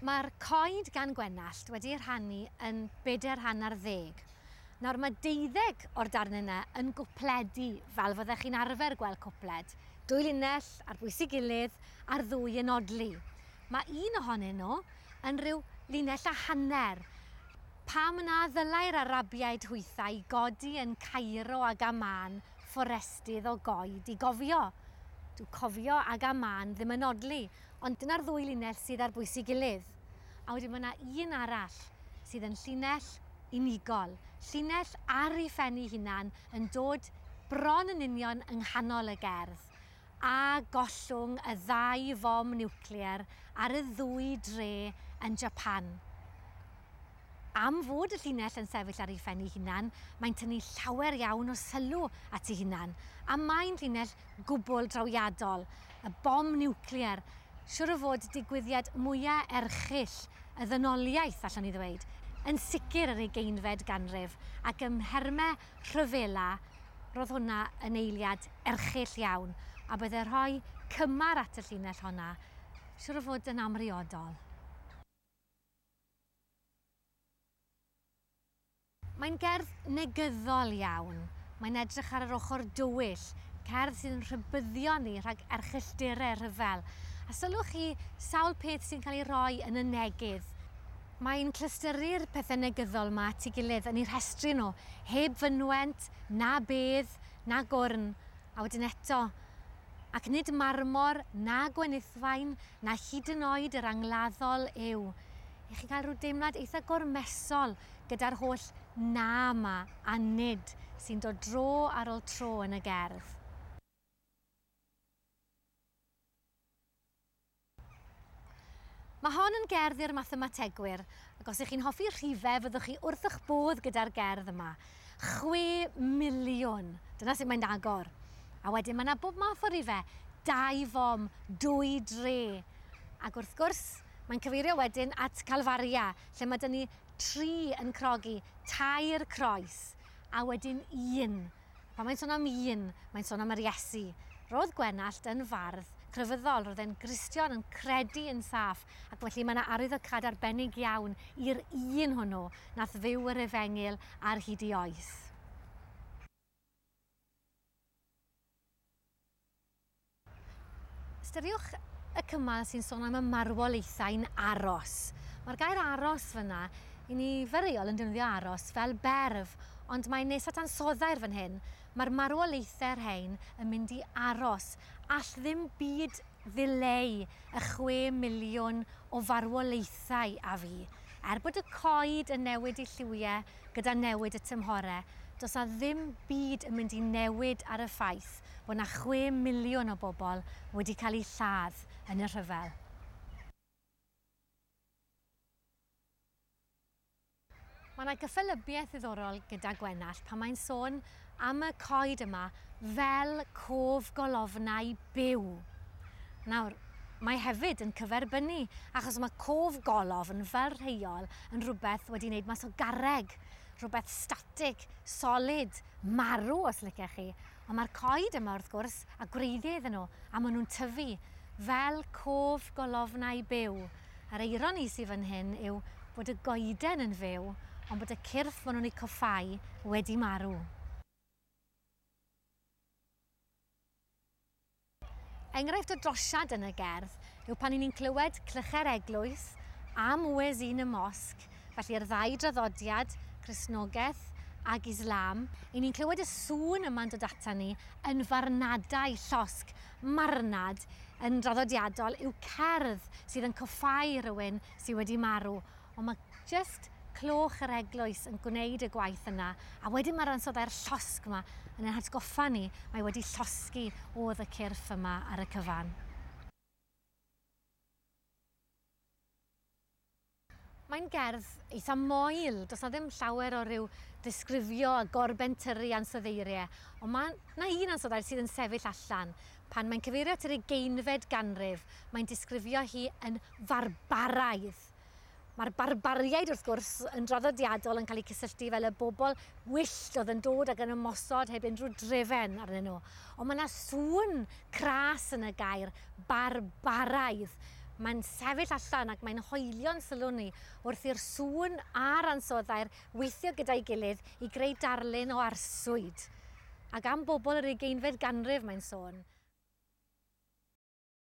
Mae'r coed gan Gwenallt wedi eu rhannu yn bedair rhan ar ddeg. Nawr mae deuddeg o'r darnau yna yn gwpledi fel fyddech chi'n arfer gweld cwpled. Dwy linell ar bwys ei gilydd a'r ddwy yn odli. Mae un ohonyn nhw yn rhyw linell a hanner. Pam na ddylai'r Arabiaid hwythau godi yn Cairo ag Amman fforestydd o goed i gofio? Dyw cofio ag Amman ddim yn odli, ond dyna'r ddwy linell sydd ar bwys ei gilydd. A wedyn mae yna un arall sydd yn llinell unigol, llinell ar ei phen ei hunan yn dod bron yn union yng nghanol y gerdd, a gollwng y ddau fom niwclear ar y ddwy dre yn Japan. Am fod y llinell yn sefyll ar ei phen ei hunan, mae'n tynnu llawer iawn o sylw at ei hunan, a mae'n llinell gwbl drawiadol, y bom niwclear, siwr o fod digwyddiad mwya erchyll y ddynoliaeth, allwn ni ddweud, yn sicr yr ugeinfed ganrif, ac ym nhermau rhyfela, roedd hwnna yn eiliad erchyll iawn, a bydde rhoi cymar at y llinell honna, siwr o fod yn amhriodol. Mae'n gerdd negyddol iawn. Mae'n edrych ar yr ochr dywyll, cerdd sydd yn rhybuddio ni rhag erchyllterau rhyfel. A sylwch chi sawl peth sy'n cael ei roi yn y negydd. Mae'n clystyru'r pethau negyddol 'ma at ei gilydd yn eu rhestru nhw, heb fynwent, na bedd, na gwrn, a wedyn eto, ac nid marmor, na gwenithfaen, na hyd yn oed yr angladdol yw. I chi gael rhyw deimlad eitha gormesol gyda'r holl 'na' 'ma a 'nid' sy'n dod dro ar ôl tro yn y gerdd. Mae hon yn gerdd i'r mathemategwyr, ac os ych chi'n hoffi rhifau fyddwch chi wrth eich bodd gyda'r gerdd yma. 6 miliwn! Dyna sut mae'n agor. A wedyn mae yna bob math o rifau, dau fom, dwy dre. Ac wrth gwrs, mae'n cyfeirio wedyn at Calfaria, lle mae 'da ni tri yn crogi, tair croes, a wedyn un. Pan mae'n sôn am un, mae'n sôn am yr Iesu. Roedd Gwenallt yn fardd crefyddol, roedd e'n Gristion yn credu yn saff, ac felly mae yna arwyddocâd arbennig iawn i'r un hwnnw nath fyw yr efengyl ar hyd ei oes. Ystyriwch y cymal sy'n sôn am y marwolaethau'n aros. Mae'r gair aros fyna, i ni fel rheol yn defnyddio aros fel berf, ond mae'n nes at ansoddair fan hyn. Mae'r marwolaethau rhain yn mynd i aros. All ddim byd ddileu y 6 miliwn o farwolaethau a fu. Er bod y coed yn newid eu lliwiau gyda newid y tymhorau, does 'na ddim byd yn mynd i newid ar y ffaith bod 'na 6 miliwn o bobl wedi cael eu lladd yn y rhyfel. Mae yna gyffelybiaeth ddiddorol gyda Gwenallt pan mae'n sôn am y coed yma fel cof golofnau byw. Nawr, mae hefyd yn cyferbynnu, achos mae cof golofn fel rheol yn rhywbeth wedi wneud mas o garreg, rhywbeth statig, solid, marw os licech chi. Ond mae'r coed yma wrth gwrs a gwreiddiau iddyn nhw, a maen nhw'n tyfu fel cof golofnau byw. A'r eironi sydd fan hyn yw bod y goeden yn fyw, ond bod y cyrff maen nhw'n eu coffáu wedi marw. Enghraifft o drosiad yn y gerdd yw pan 'y ni'n clywed clychau'r eglwys a muezzin y mosg, felly'r ddau draddodiad, Cristnogaeth ag Islam, 'y ni'n clywed y sŵn yma'n dod ata ni yn farnadau llosg. Marnad yn draddodiadol yw cerdd sydd yn coffáu rhywun sydd wedi marw, ond mae jyst cloch yr eglwys yn gwneud y gwaith yna, a wedyn mae'r ansoddair llosg yma yn ein hatgoffa ni mae wedi llosgi oedd y cyrff yma ar y cyfan. Mae'n gerdd eitha moel, does 'na ddim llawer o ryw ddisgrifio a gorbentyrru ansoddeiriau, ond mae 'na un ansoddair sydd yn sefyll allan. Pan mae'n cyfeirio at yr ugeinfed ganrif, mae'n disgrifio hi yn farbaraidd. Mae'r barbariaid, wrth gwrs, yn draddodiadol yn cael eu cysylltu fel y bobl wyllt oedd yn dod ac yn ymosod heb unrhyw drefen arnyn nhw. Ond mae yna sŵn cras yn y gair barbaraidd. Mae'n sefyll allan ac mae'n hoelio'n sylw ni wrth i'r sŵn a'r ansoddair weithio gyda'i gilydd i greu darlun o arswyd. Ac am bobl yr ugeinfed ganrif mae'n sôn.